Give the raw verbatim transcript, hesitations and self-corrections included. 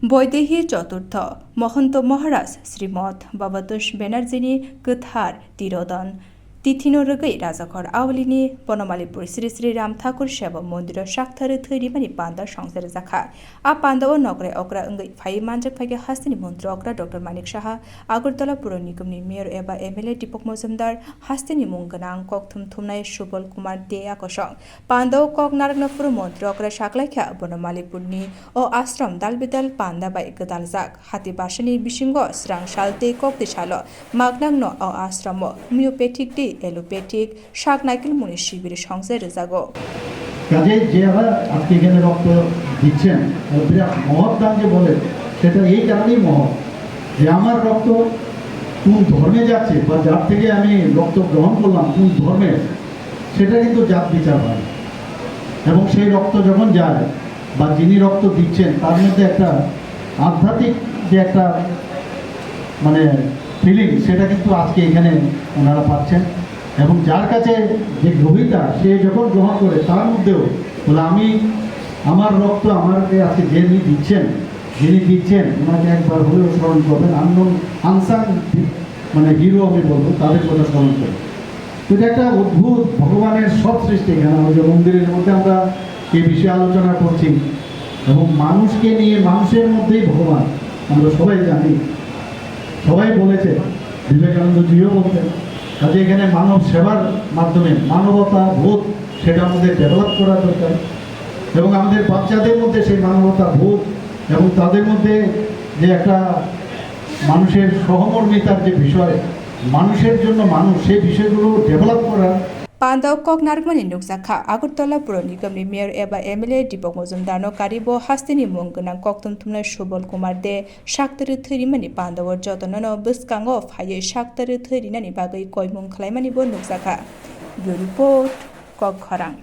Boidehi Choturtho Mohonto Maharaj Srimad Bhabatosh Banerjee ni kwthar tirodon tithino rwgwi Rajakhor Aulini Bonomalipur Sri Sri Ram Thakur Seva Mondiro sakthari thwi rimani panda songsa rwjakha. A pandao nokrai okra wngwi phaiwi manjak phaikha hasteni montri okra Doctor Manik Saha, Agartala Puro Nigamni Mayor eba M L A Deepak Mojumdar, hasteni mung gwnang kokthum thumnai Subal Kumar Dea kosong. Pandao kok narwkna phuru montri okra saklaikha Bonomalipurni o ashram dalbidal panda bai gwdaljak. Hati basani bisingo srang sal tei kokti salo maknangno o ashramo homeopathic tei allopathic sak naikilmungni sibir songsa rwjago. কাজেই যারা আজকে এখানে রক্ত দিচ্ছেন, বিরাট মহৎ দান যে বলে, সেটা এই কারণেই মহৎ যে আমার রক্ত কোন ধর্মে যাচ্ছে বা যার থেকে আমি রক্ত গ্রহণ করলাম কোন ধর্মের, সেটা কিন্তু জাত বিচার হয়। এবং সেই রক্ত যখন যায় বা যিনি রক্ত দিচ্ছেন, তার মধ্যে একটা আধ্যাত্মিক যে একটা মানে ফিলিং, সেটা কিন্তু আজকে এখানে ওনারা পাচ্ছেন। এবং যার কাছে যে গ্রহীতা, সে যখন গ্রহণ করে, তার মধ্যেও বলে, "আমি, আমার রক্ত আমাকে আজকে যিনি দিচ্ছেন, যিনি দিচ্ছেন, ওনাকে একবার হলেও স্মরণ করবেন।" আননোন, আনসাং মানে হিরো আমি বলবো, তাদের কথা স্মরণ করে। তো এটা একটা অদ্ভুত ভগবানের সব সৃষ্টি। এখানে আমাদের মন্দিরের মধ্যে আমরা এই বিষয়ে আলোচনা করছি এবং মানুষকে নিয়ে, মানুষের মধ্যেই ভগবান, আমরা সবাই জানি, সবাই বলেছে, বিবেকানন্দ জিও বলতেন। কাজে এখানে মানব সেবার মাধ্যমে মানবতা বোধ, সেটা আমাদের ডেভেলপ করা দরকার এবং আমাদের বাচ্চাদের মধ্যে সেই মানবতা বোধ এবং তাদের মধ্যে যে একটা মানুষের সহমর্মিতার যে বিষয়, মানুষের জন্য মানুষ, সেই বিষয়গুলো ডেভেলপ করা। Pandao kok narwkmani nukjakha Agartala Puro Nigamni Mayor eba M L A Deepak Mojumdarno karibo hasteni mung gwnang kokthum thumnai Subal Kumar De sakthari thwi rimani pandao jotonono bwskango phaiwi sakthari thwi rinani bagwi koimung khlaimanibo nukjakha. Bureau Report, Kokkhorang.